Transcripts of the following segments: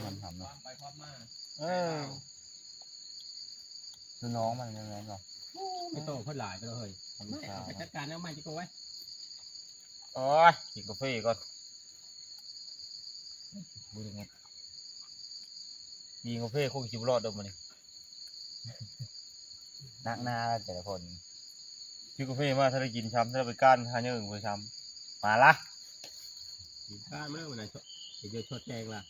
ມັນທຳເນາະ ຄວາມໄປຄວາມມາ ເອີ ໃນລາວ ລູກນ້ອງມັນແມ່ນບໍ່? ໂອ້ ໄປໂຕເພິ່ນຫຼາຍເດີເຮີ້ຍ ທຳມະຊາດ ໄປຈັດການແນວໃໝ່ຈັກໂຕໄວ້ ໂອ້ຍ ກິນກາເຟກ່ອນ ບໍ່ໄດ້ ກິນກາເຟຄົງຊິບໍ່ລອດດອກມື້ນີ້ ໜັກໜາແຕ່ລະຄົນ ຊື້ກາເຟມາ ຖ້າໄດ້ກິນຊ້ຳ ຖ້າໄດ້ໄປກ້ານຫາເຍີ້ງເພິ່ນຊ້ຳ ມາລະ ກິນກ້ານມາເລີຍ ມື້ນັ້ນ ຊິເດືອດຊອດແຈງລະ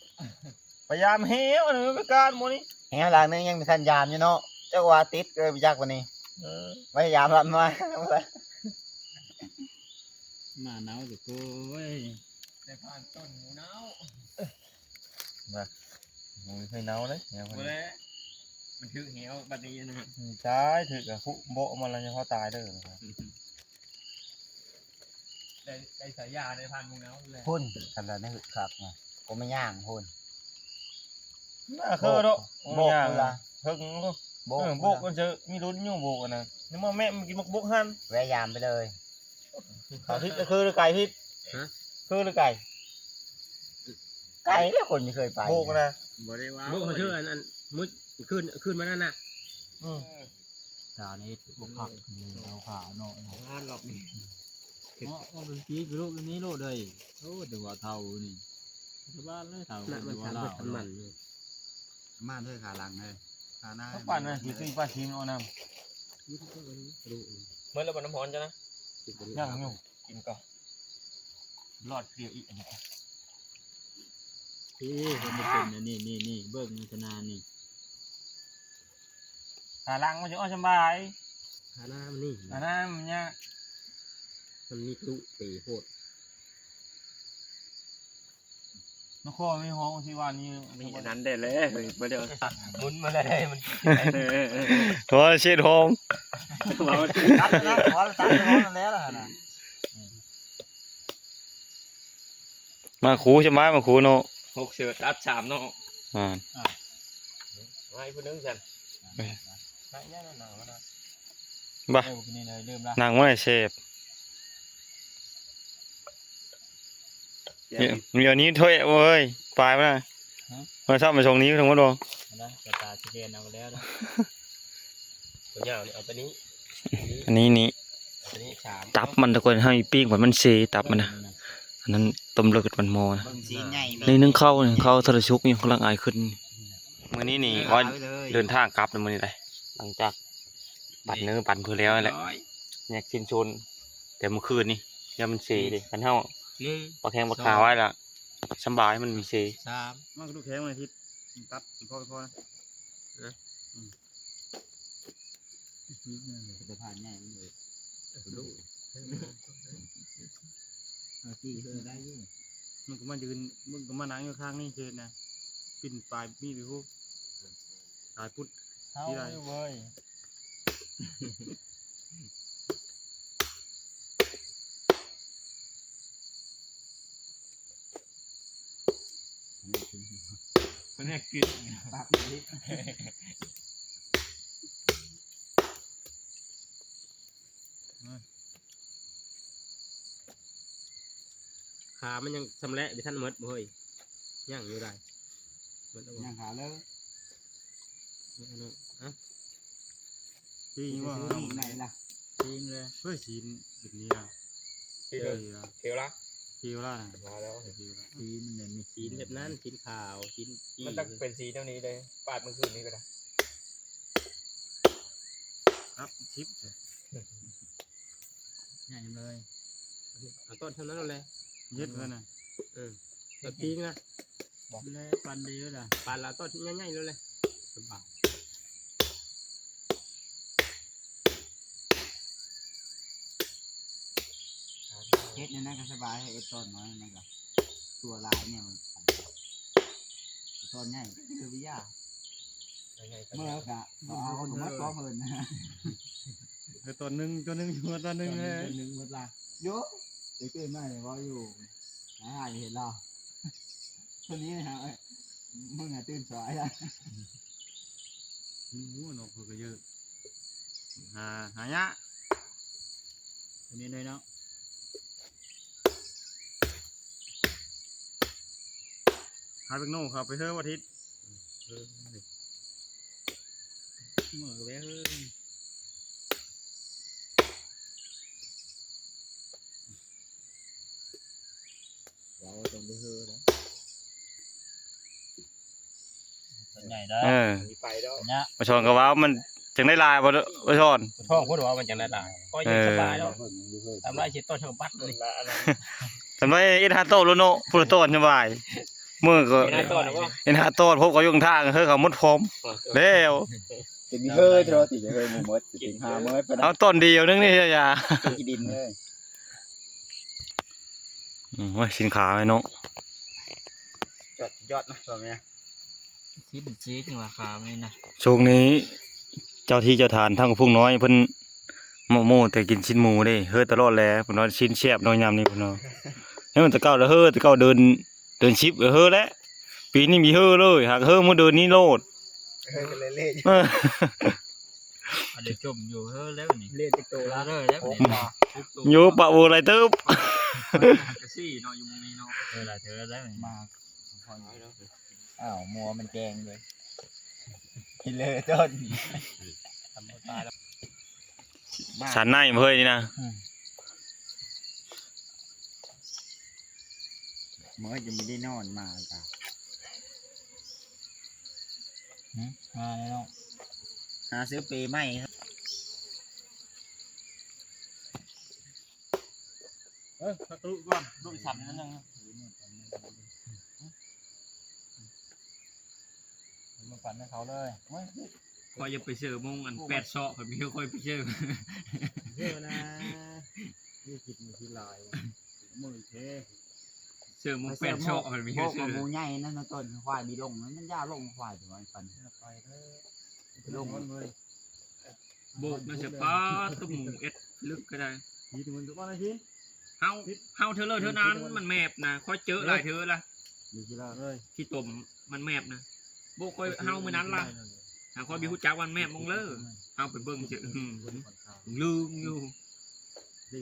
ພະຍາຍາມແຮວ ອັນນັ້ນໄປກ້ານໝູ່ນີ້ ແຮວຫຼັງໜຶ່ງຍັງບໍ່ທັນຍາມຢູ່ເນາະ ຈັກວ່າຕິດເອີ ບໍ່ຈັກບາດນີ້ ເອີ ພະຍາຍາມລັດມາ ໝາເນົ່າຊິໂກຍ ໄດ້ຜ່ານຕົ້ນໝູເນົ່າ ວ່າ ໝູບໍ່ເຄີຍເນົ່າເດ້ ແນວ ບໍ່ແລະ ມັນຖືກແຮວບາດນີ້ນະ ຕາຍ ຖືກກະຄຸໂບະມາແລ້ວ ຍັງພໍຕາຍເດີ ໄດ້ ໄດ້ສາຍຢາ ໄດ້ຜ່ານໝູເນົ່າແລ້ວ ພຸ້ນ ຄັນວ່າໃນຫຶກຄັກນະ ກໍມາຍ່າງພຸ້ນ ໜ້າຄືເນາະ ໂບກ ໂບກພຸ້ນລະ ເຖິງ ໂບກ ເອີ ພຸ້ນລະ ໂບກມັນເຊີ ມີລຸ້ນຢູ່ໂບກອັນນັ້ນ ຍັງມາແມະມັນກິນໝາກບົກຫັ້ນ ພະຍາຍາມໄປເລີຍ ເຂົາທີ່ຄືຫຼືໄກ ທີ່ ຮະ ຄືຫຼືໄກ ໄກແລ້ວ ຄົນທີ່ເຄີຍໄປ ໂບກນະ ບໍ່ໄດ້ວ່າ ໂບກຄືອັນ ອັນ ມື້ ຄືນ ຄືນມື້ນັ້ນນະ ອືມ ຕານີ້ບໍ່ຄັກ ເອົາຂາເນາະ ງານລອບນີ້ ເນາະ ເອົາໄປປີກໄປລູກນີ້ໂລດເດ້ຍ ໂອ້ ແຕ່ວ່າເຖົ້ານີ້ ສະບາຍເລີຍເຖົ້າ ນະ ມັນ ມັນ ມັນຢູ່ ມາເດີ ຂາຫຼັງເດີ ຂາໜ້າ ເອົາປານນັ້ນ ຊິຊື້ປາຊີມເອົານຳ ເໝິດແລ້ວບໍ່ ນ້ຳຮ້ອນເຈົ້ານະ ຍັງຢູ່ ກິນກ່ອນ ລອດເກລືອອີກ ອັນນີ້ ນີ້ ເບິ່ງລັກສະນະນີ້ ຂາຫຼັງມັນຊິອອກສະບາຍ ຂາໜ້າມັນນີ້ ຂາໜ້າມັນຍາກ ມັນມີຕຸເປໂພດ ນະຄອນມີຫ້ອງທີ່ວ່ານີ້ ມີອັນນັ້ນໄດ້ແລ້ວ ເຮີ້ຍ ບໍ່ໄດ້ ໝູນມາແລ້ວ ມັນ ໂທລະເຊດຫ້ອງ ຕັດແລ້ວ ຕັດແລ້ວ ນັ້ນແຫຼະ ມາຄູ ສະບາຍ ມາຄູເນາະ ຫົກເສືອຕັດສາມເນາະ ອ່າ ໃຫ້ຜູ້ໜຶ່ງຊັ້ນ ບາ ເອີ ນີ້ເລີຍ ລືມລະ ນັ່ງບໍ່ໄດ້ແຊບ ດຽວນີ້ຖ້ວຍເອີຍ ປາຍມັນນະ ຮະ ມາຊອບມາຊົງນີ້ທັງໝົດບໍ່ ອັນນັ້ນກະຕາຊິແລ່ນເອົາແລ້ວນະ ຕົວຍາວນີ້ເອົາຕົວນີ້ ອັນນີ້ນີ້ ຕົວນີ້ສາມ ຕັບມັນທຸກຄົນ ເຮົາປີ້ງມັນ ມັນເຊ ຕັບມັນນະ ອັນນັ້ນຕົ້ມເລືອດມັນໝໍນະ ເບິ່ງຊີ້ນໃຫຍ່ ນີ້ໜຶ້ງເຂົ້າ ໜຶ້ງເຂົ້າທະລະສຸກນີ້ ກຳລັງອາຍຂຶ້ນ ມື້ນີ້ນີ້ ເອີ ວ່າເດີນທາງກັບນະມື້ນີ້ໄດ໋ ຫຼັງຈາກປັ້ນເນື້ອປັ້ນເພິ່ນແລ້ວນັ້ນແຫຼະ ແຍກຊິ້ນຊົນ ແຕ່ມື້ຄືນນີ້ ຢ້ານມັນເຊເດ້ ຄັນເຮົາ ໜຶ່ງ ປາກແຂ້ງປາກຂາໄວ້ລະ ສຳບາຍ ມັນມີເຊ ສາມ ມາກະດູກແຂງມາທິດ ຕັດພໍ ພໍນະ ເອີ ອືມ ໄປຜ່ານໃຫຍ່ມັນເລີຍ ເອົາຕີເອີ ໄດ້ຢູ່ ມຶງກະມາຢືນ ມຶງກະມານັ່ງຢູ່ຂ້າງນີ້ເຂດນະ ປິ່ນປາຍມີດໄປພຸ້ນ ຕາຍປຸດ ເຮົາຢູ່ເວີຍ ພະແນກກິນ ປາກເລະ ຂາມັນຍັງຊຳແຫຼະບໍ່ທັນໝົດບໍ່ເຮີ້ຍ ຍັງຢູ່ໃດ ໝົດແລ້ວບໍ່ ຍັງຂາເລີຍ ໝົດແລ້ວເນາະ ອະ ປີ້ງບໍ່ ປີ້ງໄດ້ລະ ປີ້ງເລີຍ ເຮີ້ຍ ຊີ້ນແບບນີ້ລະ ເຂຽວລະ ເຂຽວລະ ມາແລ້ວ ຊີ້ນແບບນີ້ ຊີ້ນແບບນັ້ນ ຊີ້ນຂາວ ຊີ້ນ ມັນຕ້ອງເປັນສີແນວນີ້ເດ້ ປາດມື້ຄືນນີ້ກະໄດ້ ອັບ ສິບ ໃຫຍ່ເລີຍ ເອົາຕ້ອນເທົ່ານັ້ນໂລດແຫຼະ ເຮັດເພິ່ນນະ ເອີ ເອົາປີ້ງນະ ບໍ່ແລະ ປັນດີແລ້ວລະ ປັນລະຕ້ອນໃຫຍ່ໆໂລດແຫຼະ ສະບາຍ ເຮັດແນວນັ້ນກະສະບາຍ ເຮັດຕອນນ້ອຍນັ້ນກະ ຕົວຫຼາຍແນວ ຕອນໃຫຍ່ກະຄືບໍ່ຢາກ ເມື່ອກະເອົາໝົດ ເອີ ເອົາຕອນໜຶ່ງ ຕອນໜຶ່ງ ຕອນໜຶ່ງ ຕອນໜຶ່ງ ເອີ ໂຢ ໄດ້ຕື່ນມາເວົ້າຢູ່ ຫາເຫັນລາວ ຄົນນີ້ຫາ ມຶງຫາຕື່ນສວຍລະ ໂອ້ໂຫ ນົກເພິ່ນກະເຢີະ ຫາ ຫາຍາກ ອັນນີ້ໜ້ອຍເນາະ. ຫາແບັກໂນເຂົ້າໄປເຮີວັນອາທິດ ເອີ ມື້ແວະເຮີ ເວົ້າຕ້ອງໄດ້ເຮີນະ ສ່ວນໃຫຍ່ໄດ້ ເອີ ມີໄປດອກ ເນາະ ປະຊອນກໍເວົ້າມັນຈັ່ງໄດ້ຫຼາຍບໍ່ປະຊອນ ປະທ້ອງພຸ້ນວ່າມັນຈັ່ງໄດ້ຫຼາຍ ກໍເຢັນສະບາຍດອກ ເອີ ທຳລາຍເຂດຕ້ອນສະບັດນີ້ ທຳລາຍເອັດຫ້າໂຕໂລດເນາະ ຜູ້ລະຕ້ອນສະບາຍ ມື້ກໍເອັດຫ້າໂຕນະບໍ່ ເອັດຫ້າໂຕນ ພົບເຂົາຢູ່ຂ້າງທາງ ເຮີເຂົາໝົດພ້ອມ ເອີ ແລ້ວ ເປັນເຮີໂຕຕິເຮີໝົດ ເປັນຫາເມີດປານນັ້ນ ເອົາຕ້ອນດຽວໜຶ່ງນີ້ຢ່າ ກິນຂີ້ດິນເລີຍ ອືມ ໂອ້ຍ ຊີ້ນຂາໄອ້ນ້ອງ ຍອດ ຍອດນະ ຕົວເມຍ ຊີ້ນ ຊີ້ນວ່າຂາມັນນີ້ນະ ຊ່ວງນີ້ເຈົ້າທີ່ເຈົ້າທານທາງຜູ້ນ້ອຍເພິ່ນ ໝູ່ ໝູ່ແຕ່ກິນຊີ້ນໝູເດ້ ເຮີຕະຫຼອດແຫຼະ ເພິ່ນວ່າຊີ້ນແຊບເນາະ ຍາມນີ້ເພິ່ນວ່າ ເຮີແຕ່ເກົ່າລະເຮີ ແຕ່ເກົ່າເດີນ ເດີນສິບເຮີແຫຼະ ປີນີ້ມີເຮີເລີຍ ຫາກເຮີມື້ເດີນນີ້ໂລດ ເຮີເລີຍ ເອີ ອັນນີ້ຈົມຢູ່ເຮີແລ້ວນີ້ ເລດຈັກໂຕລະເລີຍແລ້ວນີ້ ໂອ້ ໂອ້ ໂຕ ໂຍປະໂວໄລເຕີບ ກະສີ່ເນາະ ຢູ່ໝ່ອງນີ້ເນາະ ເອີ ຫຼາຍເທື່ອແລ້ວນີ້ ມາ ອ້າວ ມົວມັນແກງເລີຍ ກິນເລີຍຕົ້ນ ທຳບໍ່ຕາຍແລ້ວ ສັນໃນເຮີຍນີ້ນະ ອືມ ເມື່ອຍຍັງບໍ່ໄດ້ນອນມາກະ ຫືມ ມາແລ້ວເນາະ ຫາຊື້ເປໃໝ່ ເອີ ປະຕູກ່ອນ ລູກອີກສາມນັ້ນຍັງ ມາປັ່ນໃຫ້ເຂົາເລີຍ ຂ້ອຍຢາກໄປເຊີໝົງອັນແປດເຊາະ ຂ້ອຍມີ ຂ້ອຍໄປເຊີ ເຊີນະ ມີກິນມີກິນຫຼາຍ ມື້ເທ ເຊີໝົງແປດເຊາະ ຂ້ອຍມີ ພວກໝູໃຫຍ່ນັ້ນນະ ຕົ້ນຄວາຍມີລົງ ມັນຢາວລົງຄວາຍຕົວນັ້ນ ໄປເດີ ລົງເລີຍ ໂບກນະ ສະປາດ ຕົວໝູເອັດ ລຶກກໍໄດ້ ດີຕົວມັນຕົວນັ້ນຊິ ເຮົາ ເຮົາເທື່ອເລີເທື່ອນັ້ນ ມັນແມບນະ ຂ້ອຍເຈີຫຼາຍເທື່ອລະ ຂີ້ຕົມມັນແມບນະ ໂບກຂ້ອຍເຮົາມື້ນັ້ນລະ ຫາຂ້ອຍບໍ່ຮູ້ຈັກວ່າມັນແມບມົງເລີ ເຮົາໄປເບິ່ງເຈີ ອື ລຶ້ງຢູ່ ເອີ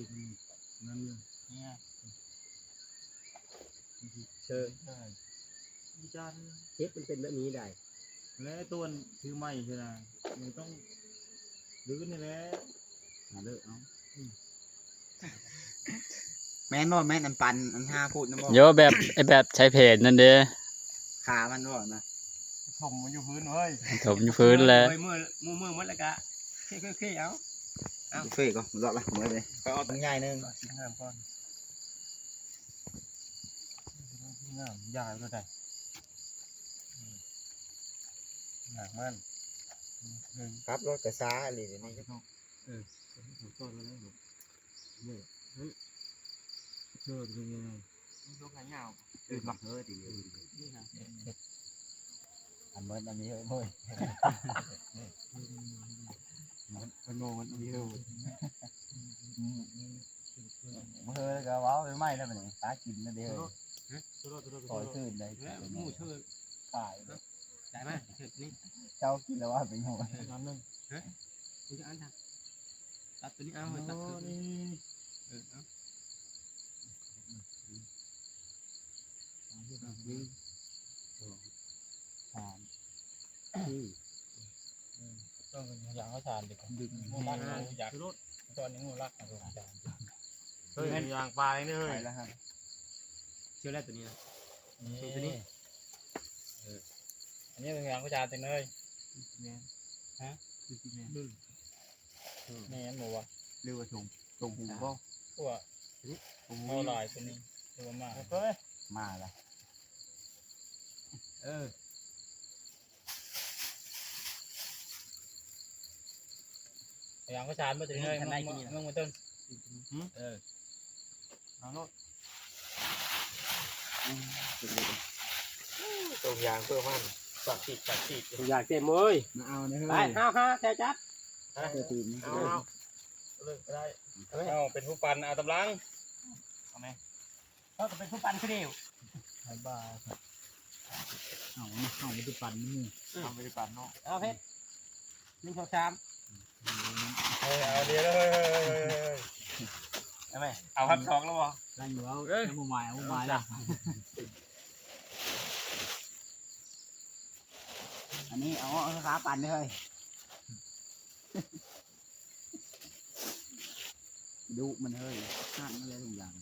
ເຊີ ເຮັດມັນເປັນແບບນີ້ໄດ໋ ແລະ ໂຕອັນຖືໄມ້ຊິນະ ມັນຕ້ອງ ຫຼືນີ້ແຫຼະ ຫາເລີເອົາ ອືມ ແມ່ນບໍ່ ແມ່ນອັນປັນອັນຫ້າພຸ້ນນະບໍ່ ໂຍ ແບບ ໄອ້ແບບໃຊ້ແຜນນັ້ນເດ້ ຂາມັນບໍ່ນະ ຖົມມັນຢູ່ພື້ນເວີຍ ຖົມຢູ່ພື້ນແຫຼະ ເມື່ອ ໝູເມືອໝົດແລ້ວກະ ເຄໆໆ ເອົາ ເອົາ ເຄກ່ອນ ລອດລະ ເມື່ອຍເລີຍ ໄປເອົາຕົວໃຫຍ່ໜຶ່ງ ງາມ ຢາວໂລດໄດ ອືມ ໜັກມັນ ອືມ ຂັບລົດກະຊ້າອີ່ຫຼີດຽວນີ້ ເອີ ເອີ ເອີ ເອີ ເອີ ເອີ ເອີ ມັນຍົກໃຫ້ຍາວ ເອີ ມັກເຮີຕິ ນີ້ນະ ອັນເໝິດອັນນີ້ເຮີໂອ້ຍ ເພິ່ນໂງ່ມັນມີເຮີ ອືມ ອືມ ບໍ່ເຮີແລ້ວກໍເວົ້າໃໝ່ແລ້ວບັດນີ້ ຫາກິນແລ້ວເດ້ ໂຕໂຕໂຕໂຕ ຂໍຄືນໄດ້ ແລ້ວໝູເຊີ ຕາຍ ໄດ້ມາເຊີນີ້ ເຈົ້າກິນແລ້ວວ່າເປັນຫົວ ເອີ ອັນໜຶ່ງ ຮະ ກູຈະອັນທາງ ຕັດຕົວນີ້ເອົາ ຕັດເທິງນີ້ ເອີ ເອົາ ໜຶ່ງ ສອງ ສາມ ສີ່ ເອີ ຕ້ອງເປັນຢ່າງເຮົາສານເດ ດຶງ ໝູລັກ ຢ່າງຕອນນີ້ໝູລັກ ເຮີຍ ຢ່າງປາເລີຍເຮີຍ ໄປແລ້ວຮະ ເຊື່ອແລ້ວຕົວນີ້ນະ ນີ້ ຕົວນີ້ ເອີ ອັນນີ້ເປັນຫຍັງພະອາຈານຈັ່ງເລີຍ ແມ່ນ ຮະ ຄືຊິແມ່ນ ແມ່ນບໍ່ວະ ຫຼືວ່າຊົງ ຊົງຫູບໍ່ ຕົວ ຕົວຫູ ເອົາຫຼາຍກວ່ານີ້ ຫຼືວ່າມາ ມາລະ ເອີ ພະອາຈານບໍ່ເຖິງເລີຍ ເບິ່ງ ເບິ່ງ ເບິ່ງຕົ້ນ ຫື ເອີ ເອົາໂລດ ຕົວຢ່າງເພີ່ມມັນ ສອກສີດ ສອກສີດ ຕົວຢ່າງເຕັມເວີຍ ມາເອົາເດີເຮີຍ ໄປ ເອົາ ຫາແຖວຈັດ ເອົາ ເອົາ ເອົາ ເອົາ ເປັນຜູ້ປັ່ນ ເອົາຕຳລັງ ເອົາແມ ເຮົາກໍເປັນຜູ້ປັ່ນຄືດຽວ ບາຍບາຍ ເອົາ ເອົາ ເອົາໄປປັ່ນໝູ່ ເອົາໄປປັ່ນເນາະ ເອົາເຮັດ ໜຶ່ງ ສອງ ສາມ ເອີ ເອົາດຽວເລີຍ ເອົາໄໝ ເອົາພັນສອງແລ້ວບໍ່ ໄດ້ຢູ່ແລ້ວ ເອີ ຍັງບໍ່ໝາຍ ຍັງບໍ່ໝາຍລະ ເອີ ຈ້ະ ເອີ ນີ້ ເອົາ ເອົາຂາປັ່ນເລີຍ ດຸມັນເຮີ້ຍ ຫັກມັນເລີຍທຸກຢ່າງ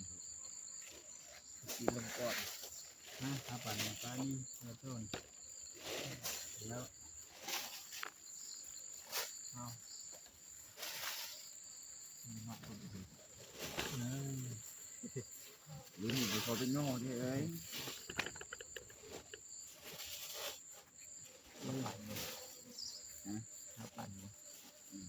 ກິນລົງກ່ອນ ນະ ຂາປັ່ນປານີ້ ເອີ ຕົ້ນ ແລ້ວ ເອົາ ເອີ ລຸ້ນນີ້ບໍ່ພໍເປັນໂນເດ້ເອີຍ. ຮະ ຫາປັ່ນບໍ່? ອືມ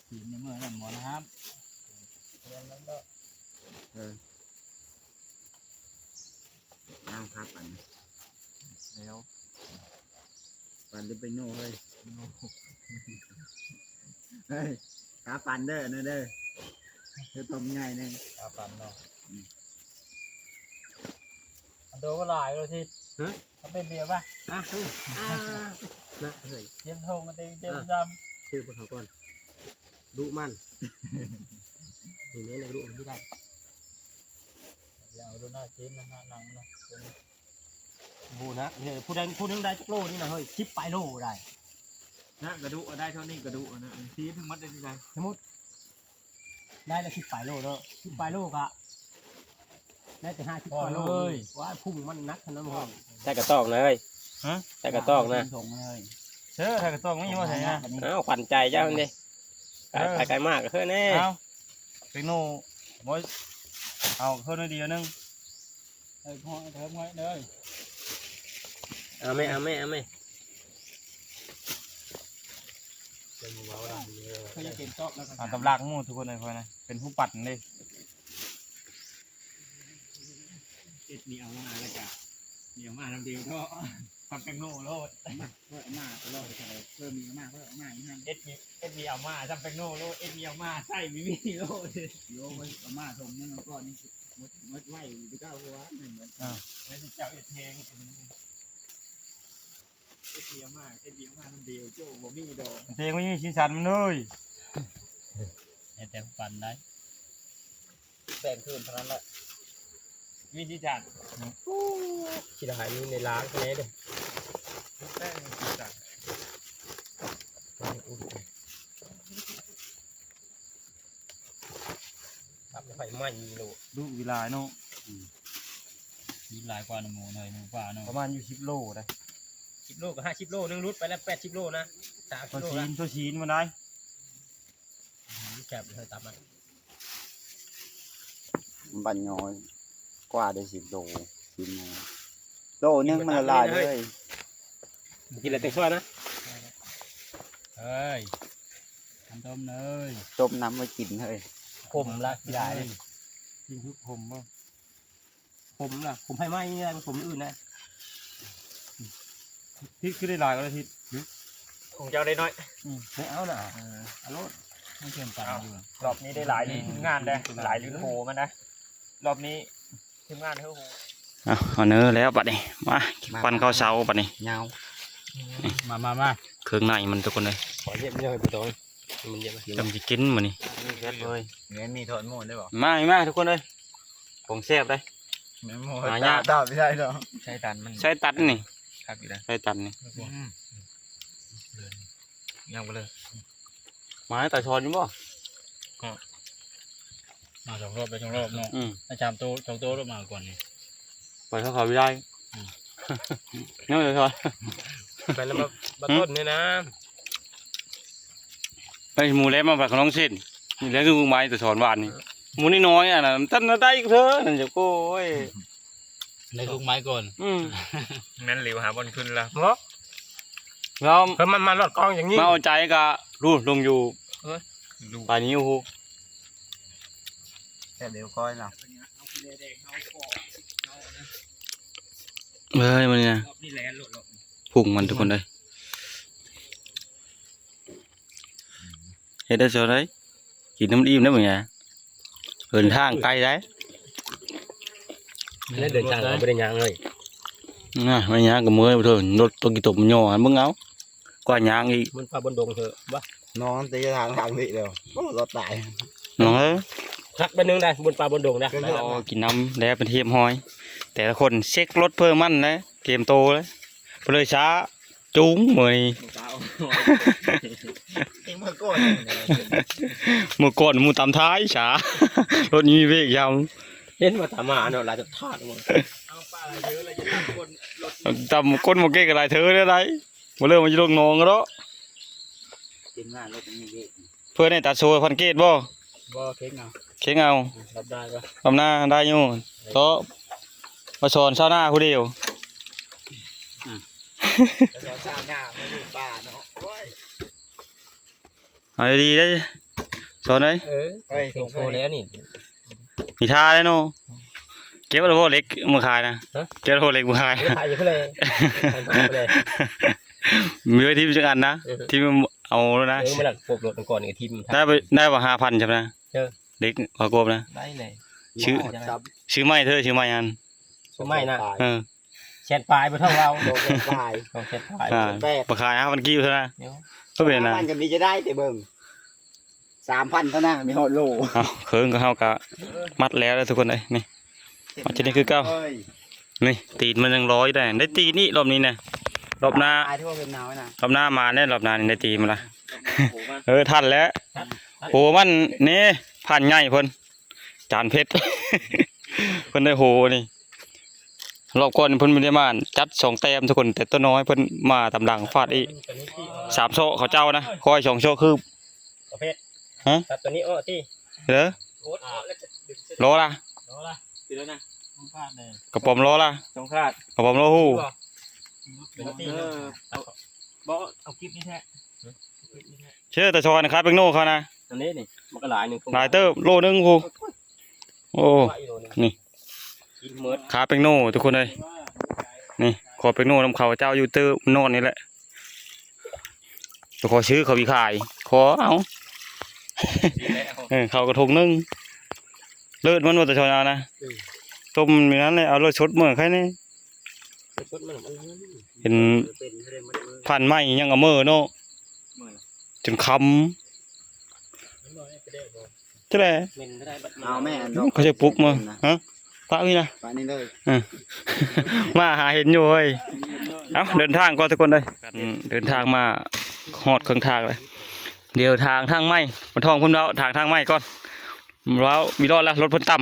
ກິນໃນມື້ນັ້ນໝໍນະຄັບ ເອີ ອ້າວ ຫາປັ່ນແລ້ວ. ປັ່ນຫຼືເປັນໂນເຮີ້ຍ? ໂນ ເຮີ້ຍ ຫາປັ່ນເດີ ອັນນັ້ນເດີ ເຮັດຕົວໃຫຍ່ໜຶ່ງ ຫາປັ່ນເນາະ ອືມ ອັນໂຕກໍຫຼາຍແລ້ວທີ່ ຮະ ເອົາເປັນເບຍປະ ອ່ະ ເອີ ອ່າ ນະ ເຮີ້ຍ ເຕັມຖົງ ເຕັມ ເຕັມຊຳ ຊື້ພວກເຂົາກ່ອນ ດຸມັນ ນີ້ແຫຼະ ດຸມັນທີ່ໄດ້ ເອົາດູໜ້າກິນນະ ໜັງມັນນະ. ໂອ້ນະ ເຮີ້ຍ ຜູ້ໃດ ຜູ້ໜຶ່ງໄດ້ຈັກໂລນີ້ນະເຮີ້ຍ ສິບປາຍໂລໄດ້ ນະ ກະດຸ ໄດ້ເທົ່ານີ້ກະດຸນະ ຊີ້ທັງໝົດໄດ້ເທົ່າໃດ ສົມມຸດໄດ້ລະສິບປາຍໂລເດີ ສິບປາຍໂລກະໄດ້ແຕ່ຫ້າສິບກວ່າໂລເລີຍ ວ້າ ພຸງມັນໜັກຂະໜາດນັ້ນ ໃສ່ກະຕອກນະເຮີ້ຍ ຮະ ໃສ່ກະຕອກນະ ເຊີ ໃສ່ກະຕອກມີບໍ່ໃສ່ນະ ອ້າວ ຂວັນໃຈເຈົ້າຫັ້ນເດ ເອີ ໄປ ໄປໄກມາກກະເຮີ້ຍແນ່ ເອົາ ເປັນໂນ ບໍ່ ເອົາເຮີ້ຍໜ້ອຍດຽວໜຶ່ງ ເອີ ເທີມໄວ້ເດີ ເອົາແມ່ ເອົາແມ່ ເອົາແມ່ ເປັນເວົ້າໄດ້ເດີ ເພິ່ນຈະເຕັມຕອກແລ້ວກໍ ອ່າ ຕຳລາກໝູ່ທຸກຄົນເອີຍ ຂ້ອຍນະ ເປັນຜູ້ປັ່ນເດ້ ເອັດມີເອົາມາແລ້ວກະ ມີເອົາມານຳດຽວເນາະ ພັກກັນໂນໂລດ ເພິ່ນເອົາມາຕະຫຼອດ ເພິ່ນມີເອົາມາ ເພິ່ນເອົາມາຢູ່ຫັ້ນ ເອັດມີ ເອັດມີເອົາມາ ຈຳເປັນໂນໂລດ ເອັດມີເອົາມາ ໃຊ້ມີມີໂລດ ໂຍ ເອົາມາສົ່ງເງິນກ່ອນນີ້ ໝົດ ໝົດໄວຢູ່ເກົ່າ ເພາະວ່າມັນເໝິດ ອ່າ ແລ້ວເຈົ້າເອັດເອງ ເອັດເອງມາ ເອັດເອງມານຳເດວໂຈ້ ບໍ່ມີດອກ ເອງບໍ່ມີສີສັນມັນເລີຍ ເຮັດແຕ່ປັ່ນໄດ້ ແບ່ງຄືນເທົ່ານັ້ນແຫຼະ ມີສີສັນ ໂອ້ ຊິໄດ້ມີໃນລ້າງແດ່ເດີ້ ແປ້ງສີສັນ. ຕັບໃສ່ໄມ້ໂລດ ດຸວິລາຍເນາະ ອືມ ຫຼາຍກວ່າໜູເນຍ ໜູປ່າເນາະ ປະມານຢູ່ສິບໂລໄດ໋ ສິບໂລກໍຫ້າສິບໂລ ໜຶ່ງຫຼຸດໄປແລ້ວ ແປດສິບໂລນະ ສາມສິບໂລ ໂຕຊີ້ນ ໂຕຊີ້ນມັນໄດ໋ ອືມ ແຊບເລີຍ ຕັບມັນ ບັດນ້ອຍກວ່າໄດ້ສິບໂລ ຊີ້ນໜູ ໂລໜຶ່ງມັນລະລາຍເລີຍ ກິນແລ້ວແຕ່ງຊ່ອຍນະ ເອີຍ ອັນຕົ້ມເລີຍ ຕົ້ມນ້ຳໄວ້ກິນເຮີ້ຍ ຂົມລະ ກິນຫຼາຍເລີຍ ກິນຄືຂົມບໍ່ ຂົມລະ ຂົມໃຫ້ໄມ້ນີ້ລະ ຂົມອື່ນນະ ພິດຄືໄດ້ຫຼາຍກວ່າທິດ ຂອງເຈົ້າໄດ້ໜ້ອຍ ອືມ ໄດ້ເອົານະ ເອີ ເອົາໂລດ ມັນເຂັ້ມປານຢູ່ ລອບນີ້ໄດ້ຫຼາຍລີ້ນງານເດ້ ຫຼາຍລີ້ນໂຫມັນນະ ລອບນີ້ທີມງານເຮົາ ເອົາ ເອົາເນີແລ້ວບັດນີ້ ມາ ມາ ປັ້ນເຂົ້າເຊົ້າບັດນີ້ ຍາວ ມາ ມາ ມາ ເຄື່ອງໃນມັນທຸກຄົນເອີຍ ຂໍຢ້ຽມໆໃຫ້ບໍ່ຕ້ອງ ມັນຢ້ຽມ ຈຳຊິກິນມື້ນີ້ ມີແຊບເລີຍ ແມ່ນມີທອດໝູໄດ້ບໍ່ ມາ ມາທຸກຄົນເອີຍ ຂອງແຊບເດ້ ແມ່ນໝູ ຫາຍາກ ຕາມໄດ້ດອກ ໃຊ້ຕັນມັນ ໃຊ້ຕັນນີ້ ຄັກຢູ່ເດ້ ໃຊ້ຕັນນີ້ ອືມ ຍັງບໍ່ເລີຍ ມາໃຫ້ຕາຊອນຢູ່ບໍ່ ມາສອງຮອບໄປສອງຮອບເນາະ ອືມ ໃຫ້ສາມໂຕ ສອງໂຕລະມາກ່ອນນີ້ ໄປເຂົາເຂົາໄດ້ ອືມ ຍັງບໍ່ໄດ້ຊອນ ໄປແລ້ວມາ ມາຕົ້ນນີ້ນະ ໄປໝູແລ້ວມາໄປຂະໜອງເສັ້ນ ນີ້ແຫຼະຄືໝູໄມ້ຕາຊອນຫວານນີ້ ໝູນ້ອຍໆ ອັນນັ້ນ ມັນທັນໄດ້ເທື່ອນັ້ນ ໂອ້ຍ ໄດ້ລູກໄມ້ກ່ອນ ອືມ ແມ່ນເຫຼວຫາບ່ອນຂຶ້ນລະ ເນາະ ແລ້ວ ເອີ ມັນມາລອດກ້ອງຢ່າງນີ້ ມາເອົາໃຈກະ ລູ້ ລົງຢູ່ ເອີ ປານນີ້ ໂອ້ໂຫ ແຊບເດວກ້ອຍນະ ເອີຍ ມັນນີ້ນະ ພຸງມັນທຸກຄົນເອີຍ ເຮັດໄດ້ຈັ່ງໃດ ກິນໃຫ້ມັນອີ່ມໄດ້ບໍ່ຫຍັງ ເດີນທາງໄກໄດ໋ ແລ້ວເດີນທາງບໍ່ໄດ້ຍ່າງເລີຍ ນະ ໄປຍ່າງກໍເມື່ອຍເທີ ລົດຕົກກີຕົກມັນຍໍ ເບິ່ງເອົາ ກວ່າຍ່າງອີກ ມັນປ່າບົນດົງເທີ ບໍ່ ນ້ອງແຕ່ທາງ ທາງນີ້ແລ້ວ ໂອ້ ລອດຕາຍ ນ້ອງເອີຍ ຄັກໄປໜຶ່ງໄດ໋ ບົນປ່າບົນດົງນະ ກິນນ້ຳແລ້ວເປັນທີ່ຮຽບຮ້ອຍ ຕ່ລະຄົນເຊັກລົດເພີ່ມມັນນະ ກຽມໂຕເລີຍ ເພິ່ນເລີຍຊ້າ ຈູງມື້ນີ້ ເມື່ອກ່ອນ ເມື່ອກ່ອນໝູ່ຕຳທ້າຍຊ້າ ລົດມີເບຣກຢຳ ເຫັນວ່າຕາມາເນາະ ຫຼາຍທາດ ເອົາປາຫຼາຍເທີແລ້ວ ຈະຕຳຄົນລົດ ຕຳຄົນບໍ່ເກັ່ງກໍຫຼາຍເທີແລ້ວໄດ໋ ບໍ່ເລີ່ມມັນຊິລົງໜອງເນາະ ທີມງານລົດມີເບຣກ ເພື່ອໃຫ້ຕັດໂຊພັນເກດບໍ່? ບໍ່ ເຄັງເອົາ ເຄັງເອົາ ອືມ ຮັບໄດ້ບໍ່? ຮັບໜ້າໄດ້ຢູ່ ເທາະ ມາສອນຊາວນາຜູ້ດຽວ ອືມ ມາສອນຊາວນາ ມາຢູ່ປ່າເນາະ ໂອ້ຍ ເອົາດີໆເດີ ສອນເອີຍ ເອີຍ ໂອ້ໂຫ ແລ້ວນີ້ ມີທ່າແລ້ວເນາະ ເກັບເອົາໂລດເຫຼັກມາຂາຍນະ ຮະ ເກັບເອົາໂລດເຫຼັກມາຂາຍ ເກັບຂາຍຢູ່ເພິ່ນເລີຍ ຂາຍມາເພິ່ນເລີຍ ມີໄວ້ທີມຈັກອັນນະ ເອີ ທີມເອົາໂລດນະ ເອີ ມາລັກກວບລົດກ່ອນນີ້ ທີມ ໄດ້ບໍ່ ໄດ້ບໍ່ ຫ້າພັນ ຈຳນະ ເອີ ເຫຼັກມາກວບນະ ໄດ້ເລີຍ ຊື້ ຊື້ໃໝ່ເທີ ຊື້ໃໝ່ຫັ້ນ ຊື້ໃໝ່ນະ ເອີ ແສນປາຍບໍ່ເທົ່າເຮົາ ສອງແສນປາຍ ສອງແສນປາຍ ອ່າ ແປດ ບໍ່ຂາຍຫ້າພັນກີບເທົ່ານັ້ນ ເອີ ກໍເປັນນະ ຫ້າພັນກໍມີຈະໄດ້ແຕ່ເບິ່ງ ສາມພັນເທົ່ານັ້ນ ມີຮອດໂລ ເອົ້າ ເຄິ່ງກໍເຮົາກໍມັດແລ້ວເດີທຸກຄົນເອີຍ ນີ້ ມາທີ່ນີ້ຄືເກົ່າ ເອີຍ ນີ້ ຕີນມັນຍັງລອຍໄດ້ ໄດ້ຕີນນີ້ລອບນີ້ນະ ລອບໜ້າ ຕາຍທີ່ວ່າເປັນໜາວນະ ລອບໜ້າມາແນ່ ລອບໜ້ານີ້ໄດ້ຕີນມັນລະ ໂອ້ ເອີ ທັນແລ້ວ ໂຫ ມັນນີ້ ຜ່ານໃຫຍ່ເພິ່ນ ຈານເພັດ ເພິ່ນໄດ້ໂຫນີ້ ລອບກ່ອນເພິ່ນບໍ່ໄດ້ມາ ຈັດສອງແຕ້ມທຸກຄົນ ແຕ່ຕົວນ້ອຍເພິ່ນມາຕາມຫຼັງຟາດອີກ ສາມເຊາະເຂົາເຈົ້ານະ ຂ້ອຍສອງເຊາະຄື ປະເພດ ຮະ ຕັດຕົວນີ້ອອກຕິ ເດີ ໂອດ ອໍ ລະ ລໍລະ ລໍລະ ຕິດແລ້ວນະ ກະປອມລໍລະ ສອງຂາດ ກະປອມລໍຮູ້ ເອີ ບໍ່ ເອົາກິບນີ້ແທ້ ເຊື່ອແຕ່ຊອຍນະ ຂາແປ້ງໂນເຂົານະ ອັນນີ້ນີ້ ມັນກໍຫຼາຍໜຶ່ງ ຫຼາຍເຕີບ ໂລໜຶ່ງພຸ້ນ ໂອ້ ນີ້ ກິນໝົດ ຂາແປ້ງໂນທຸກຄົນເອີຍ ນີ້ ຂໍແປ້ງໂນນຳເຂົາເຈົ້າຢູ່ເຕີບນອນນີ້ແຫຼະ ຂໍຊື້ເຂົາມີຂາຍ ຂໍເອົາ ເອີ ເຂົ້າກະທົງໜຶ່ງ ເລີດມັນວ່າແຕ່ຊອຍເອົານະ ອືມ ຕົ້ມຢູ່ນັ້ນແຫຼະ ເອົາເລີດສົດເມືອໃຄແນ່ ເຮັດ ເປັນ ເປັນ ຜ່ານໄມ້ຍັງເອົາເມີເນາະ ເມີ ຈົນຄ່ຳ ຈັ່ງໃດ ເອົາແມ່ນ ເຂົາຈະປຸກມາ ຮະ ປະນີ້ນະ ປະນີ້ເລີຍ ເອີ ມາຫາເຫັນຢູ່ເຮີ້ຍ ເອົ້າ ເດີນທາງກ່ອນທຸກຄົນເອີຍ ເດີນທາງມາຮອດເຄິ່ງທາງແລ້ວ ດຽວຖາງທາງໃໝ່ ບໍ່ທ່ອງເພິ່ນເວົ້າ ຖາງທາງໃໝ່ກ່ອນ ເວົ້າວິລອດລະ ລົດເພິ່ນຕ່ຳ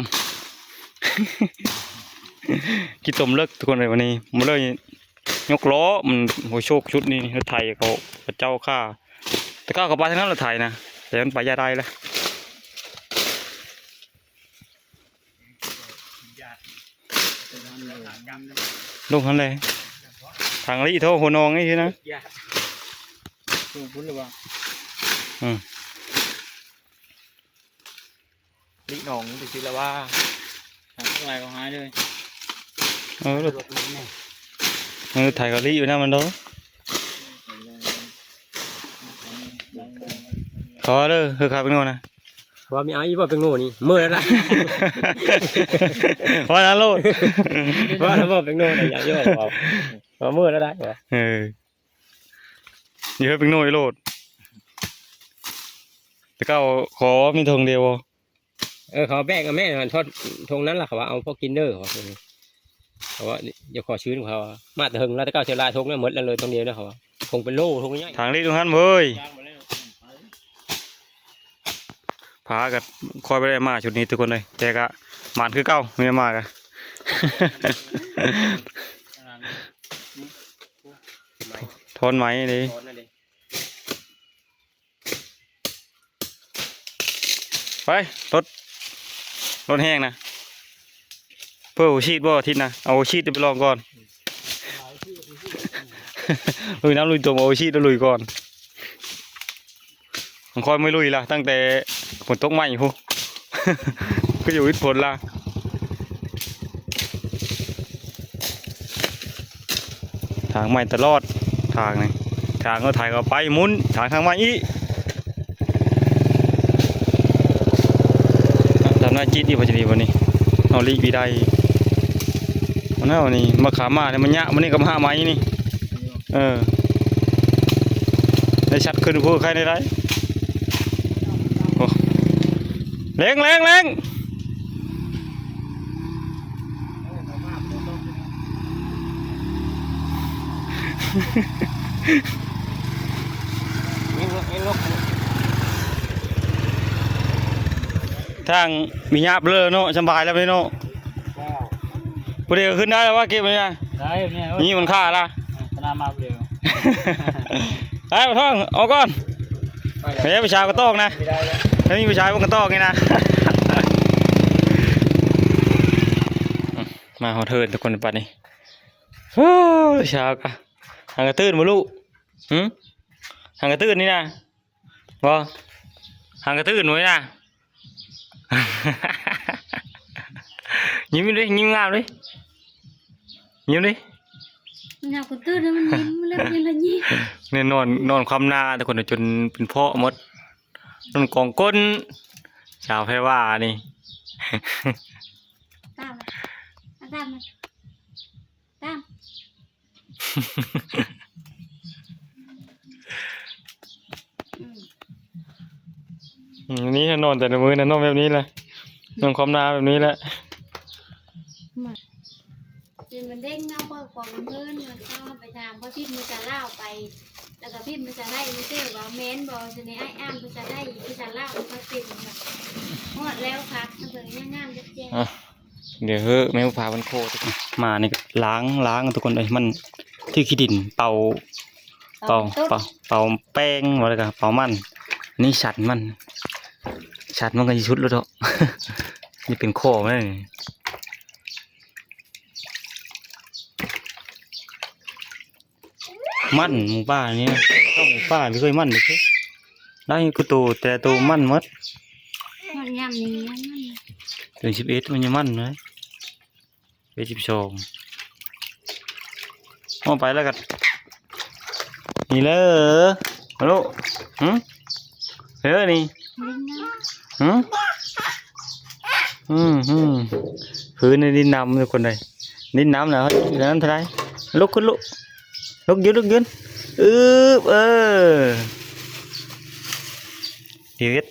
ຂີ້ຕົມເລິກທຸກຄົນເອີຍ ວັນນີ້ ມາເລີຍ ຍົກລໍ້ ມັນຫົວໂຊກຊຸດນີ້ ລົດໄຖເຂົາ ເຂົາເຈົ້າຂ້າ ແຕ່ເກົ່າກໍໄປທາງນັ້ນ ລົດໄຖນະ ແຕ່ມັນໄປຢາກໄດ້ລະ ລົງຫັ້ນແຫຼະ ທາງລີ້ໂທ ຫົວໜອງນີ້ນະ ລົງພຸ້ນລະບໍ່ ອືມ ລີ້ໜອງນີ້ຊິລະວ່າ ທາງຫຼາຍກໍຫາຍເລີຍ ເອີ ລົດ ເອີ ໄຖກໍລີ້ຢູ່ນຳມັນໂດ ຂໍເດີ ຄືຄາເປັນໂນນະ ວ່າມີອາອີ່ບໍ່ເປັນໂນນີ້ ເມີແລ້ວລະ ວ່ານັ້ນໂລດ ວ່າແລ້ວບໍ່ເປັນໂນນະ ຢ່າຢູ່ ວ່າເມີແລ້ວໄດ໋ ເອີ ຢູ່ເຮືອນເປັນໂນອີໂລດ ແຕ່ເກົ່າຂໍມີທົ່ງດຽວບໍ່ ເອີ ເຂົາແບກແມ່ນ ທອດທົ່ງນັ້ນລະ ເຂົາວ່າເອົາພໍກິນເດີ ເຂົາວ່າ ເຂົາວ່າຢ່າຂໍຊື້ນຳເຂົາ ມາແຕ່ເຫິງລະ ແຕ່ເກົ່າເສຍຫຼາຍທົ່ງນະ ໝົດແລ້ວເລີຍທົ່ງດຽວນະ ເຂົາວ່າ ທົ່ງເປັນໂລ ທົ່ງໃຫຍ່ ທາງລີ້ຕົງຫັ້ນເວີຍ ພາກັນ ຂ້ອຍບໍ່ໄດ້ມາຊຸດນີ້ທຸກຄົນເອີຍ ແຕ່ກະໝານຄືເກົ່າ ມີມາກະ ທ່ອນໄມ້ເດ້ ໄປ ລົດ ລົດແຮງນະ ເພື່ອຫົວຊີດບໍ່ ອາທິດນະ ເອົາຫົວຊີດໄປລອງກ່ອນ ລຸຍນ້ຳລຸຍຕົມ ເອົາຫົວຊີດໄປລຸຍກ່ອນ ຂອງຂ້ອຍບໍ່ລຸຍລະ ຕັ້ງແຕ່ຝົນຕົກໃໝ່ພຸ້ນ ຄືຢູ່ອິດຝົນລະ ທາງໃໝ່ຕະຫຼອດ ທາງນີ້ ທາງລົດໄຖກໍໄປໝຸນ ທາງ ທາງໃໝ່ອີກ ທຳໜ້າຈີດອີກ ພໍຈະດີບໍ່ນີ້ ເຮົາຫຼີກບໍ່ໄດ້ ມັນເຮົານີ້ ມາຂາມານີ້ ມັນຍະ ມື້ນີ້ກໍມາຫາໃໝ່ນີ້ ເອີ ໄດ້ຊັດຂຶ້ນຜູ້ໃຄໄດ້ໄດ໋ ໂອ້ ແລງ ແລງ ແລງ ເອີ ເຂົາມາຝົນຕົ ທາງມີຫຍ້າເລີເນາະ ສະບາຍແລ້ວເນາະ. ຜູ້ໃດກໍຂຶ້ນໄດ້ແລ້ວວ່າເກັບນີ້ນະ ໄດ້ແມ່ເອີຍ ນີ້ມັນຄ່າລະ ຂະໜາດມາຜູ້ດຽວ. ໄປບໍ່ທ້ອງ ອອກກ່ອນ ໄປແລ້ວ ໄປຊາວກະຕອກນະ ໄດ້ແລ້ວ ຖ້າມີຜູ້ຊາຍມັນກະຕອກນີ້ນະ. ມາຮອດເຮືອນທຸກຄົນບັດນີ້. ໂອ້ຍ ຊາວກະ ຫາກະຕື່ນບໍ່ລູກ? ຫື ຫາກະຕື່ນນີ້ນະ ບໍ່ ຫາກະຕື່ນບໍ່ນີ້ນະ. ຍິ້ມເດ້ ຍິ້ມງາມເດ້ ຍິ້ມເດ້. ມັນຫາກະຕື່ນ ມັນຍິ້ມ ເລັບຍັງລະຍິ້ມ. ນີ້ນອນ ນອນຄວ່ຳໜ້າທຸກຄົນ ຈົນເປັນເພາະໝົດ ນອນກອງກົ້ນ ສາວແພວານີ້. ຕາມ ຕາມ ຕາມ. ອືມ ນີ້ນອນແຕ່ລະມື້ນະ ນອນແບບນີ້ແຫຼະ ນອນຄວ່ຳໜ້າແບບນີ້ແຫຼະ. ມາ ເປັນມັນເດ້ງເອົາເບິ່ງຂອງເພິ່ນ ມັນເຂົ້າໄປຖາມເຂົາ ພິມພາສາລາວໄປ ແລ້ວກໍພິມພາສາໄທ ມັນເຈີວ່າແມ່ນບໍ່ ຊິໃຫ້ອ້າຍອ່ານພາສາໄທ ພາສາລາວ ມັນກໍເປັນ ຮອດແລ້ວຄັກ ມັນເບິ່ງງາມໆແຈ້ງໆ. ດຽວເຮີແມ່ຜູ້ພາເພິ່ນໂຄດ ມານີ້ກໍລ້າງ ລ້າງທຸກຄົນເອີຍ ມັນຖືກຂີ້ດິນເປົ່າ ເປົ່າ ເປົ່າ ເປົ່າແປ້ງ ບໍ່ແລ້ວກໍເປົ່າມັນ. ນີ້ສັນມັນ ສັນມັນກໍຊິສຸດແລ້ວເນາະ ນີ້ເປັນຂໍ້ມັນ. ມັນໝູປ່ານີ້ນະ ຕ້ອງໝູປ່າ ບໍ່ເຄີຍມັນເລີຍ ໄດ້ກູໂຕ ແຕ່ໂຕມັນໝົດ. ມັນຍາມນີ້ມັນ ເດືອນສິບເອັດມັນຍັງມັນນະ ເດືອນສິບສອງ ອອກໄປແລ້ວກໍ ນີ້ເລີຍ ມາລູກ ຫື ເອີ ນີ້ ຫື ອືມ ຫື ພື້ນນີ້ດິນນຳທຸກຄົນເອີຍ ດິນນຳນະ. ເຮົາຢູ່ນັ້ນເທົ່າໃດ ລຸກຂຶ້ນລູກ ລຸກ ຢືນ ລຸກ ຢືນ ອຶບ ເອີ ດຽວເຮັດ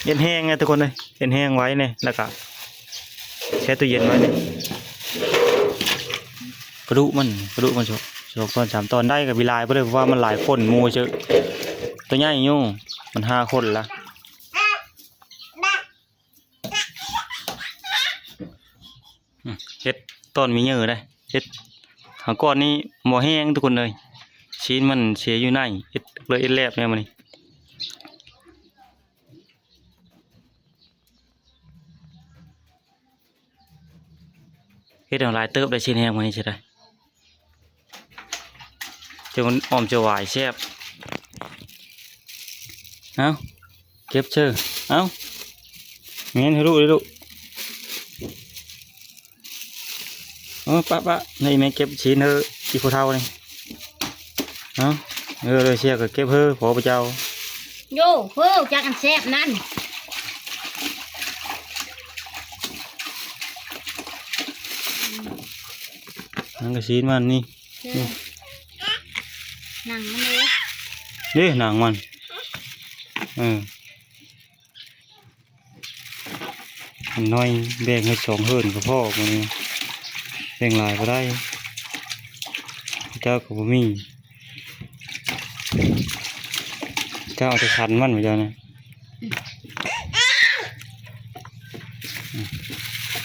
ເຮັດແຫ້ງນະທຸກຄົນເອີຍ ເຮັດແຫ້ງໄວ້ນີ້ ແລ້ວກະແຊ່ຕູ້ເຢັນໄວ້ນີ້. ປາດຸມັນ ປາດຸມັນສອງ ສອງຕອນ ສາມຕອນໄດ້ກໍມີຫຼາຍບໍ່ເດີ ເພາະວ່າມັນຫຼາຍຄົນໝູ່ເຊີ ໂຕໃຫຍ່ຢູ່ ມັນຫ້າຄົນລະ. ອືມ ເຮັດຕອນມີເຫຍື່ອໄດ໋ ເຮັດຫາງກ້ອນນີ້ບໍ່ແຫ້ງທຸກຄົນເອີຍ ຊີ້ນມັນເສຍຢູ່ໃນ ເຮັດເລີຍເຮັດແລບແນວມື້ນີ້. ເຮັດເອົາຫຼາຍເຕີບໄດ້ ຊີ້ນແຫ້ງມື້ນີ້ຊິໄດ້ ເຈົ້າມັນອ້ອມເຈົ້າຫວາຍແຊບ. ເອົາ ເກັບເຊີ ເອົາ ແມ່ນໃຫ້ລູກເດີລູກ. ເອີ ປະ ປະ ໃຫ້ແມ່ເກັບຊີ້ນເຮີ ອີ່ຜູ້ເຖົ້ານີ້. ເອົາ ເອີ ເລີຍເຊຍກໍເກັບເຮີ ພໍ່ພະເຈົ້າ. ໂຢ ເຮີ ຈັກອັນແຊບນັ້ນ ມັນກໍຊີ້ນມັນນີ້ ເອີ ໜັງມັນເດ້ ເດ້ ໜັງມັນ ເອີ. ອັນນ້ອຍແບ່ງເຮັດສອງເຫີນກໍພໍມື້ນີ້ ແບ່ງຫຼາຍບໍ່ໄດ້ ເຈົ້າກໍບໍ່ມີ ເຈົ້າເອົາແຕ່ສັນມັນ ເຈົ້ານະ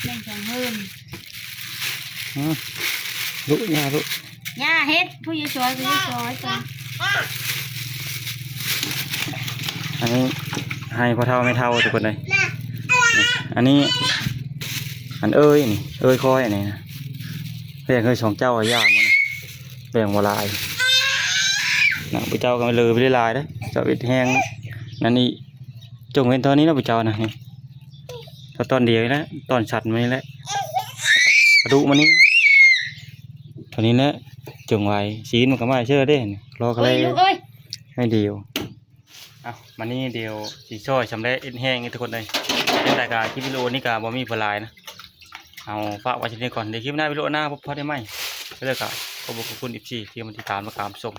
ແບ່ງສອງເຫີນ. ອືມ ລຸ ຢ່າລຸ ຢ່າເຮັດ ຜູ້ຢູ່ຊ່ອຍ ຜູ້ຢູ່ຊ່ອຍ ອັນນີ້ໃຫ້ພໍ່ເຖົ້າແມ່ເຖົ້າທຸກຄົນເອີຍ. ອັນນີ້ ອັນເອີຍນີ້ ເອີຍຂ້ອຍອັນນີ້ນະ ແບ່ງໃຫ້ສອງເຈົ້າ ຢ່າໝົດນະ ແບ່ງບໍ່ຫຼາຍນະ ຜູ້ເຈົ້າກໍເລີໄປຫຼາຍເດ້ ເຈົ້າເຮັດແຮງນັ້ນນີ້ ຈົ່ງເວັ້ນເທົ່ານີ້ເນາະ ຜູ້ເຈົ້ານະ ນີ້ ເອົາຕອນດຽວນີ້ແຫຼະ ຕອນສັນມານີ້ແຫຼະ ກະດູກມານີ້ ເທົ່ານີ້ແຫຼະ ຈົ່ງໄວ້ ຊີ້ນມັນກໍມາເຊີເດ້ ລໍກະແລ ໂອ້ຍ ໃຫ້ດຽວ. ເອົາ ມານີ້ດຽວຊິຊ່ອຍຊຳແຫຼະເອັດແຫ້ງນີ້ທຸກຄົນເອີຍ. ຈັ່ງໃດກໍຄລິບວິດີໂອນີ້ກໍບໍ່ມີເວລາຫຼາຍນະ ເອົາຝາກໄວ້ສ່ຳນີ້ກ່ອນ ດຽວຄລິບໜ້າ ວິດີໂອໜ້າພົບພໍ້ໄດ້ໃໝ່. ແລ້ວກໍຂອບຄຸນເອັຟຊີທີ່ມາຕິດຕາມ ແລະ ຕາມຊົມ.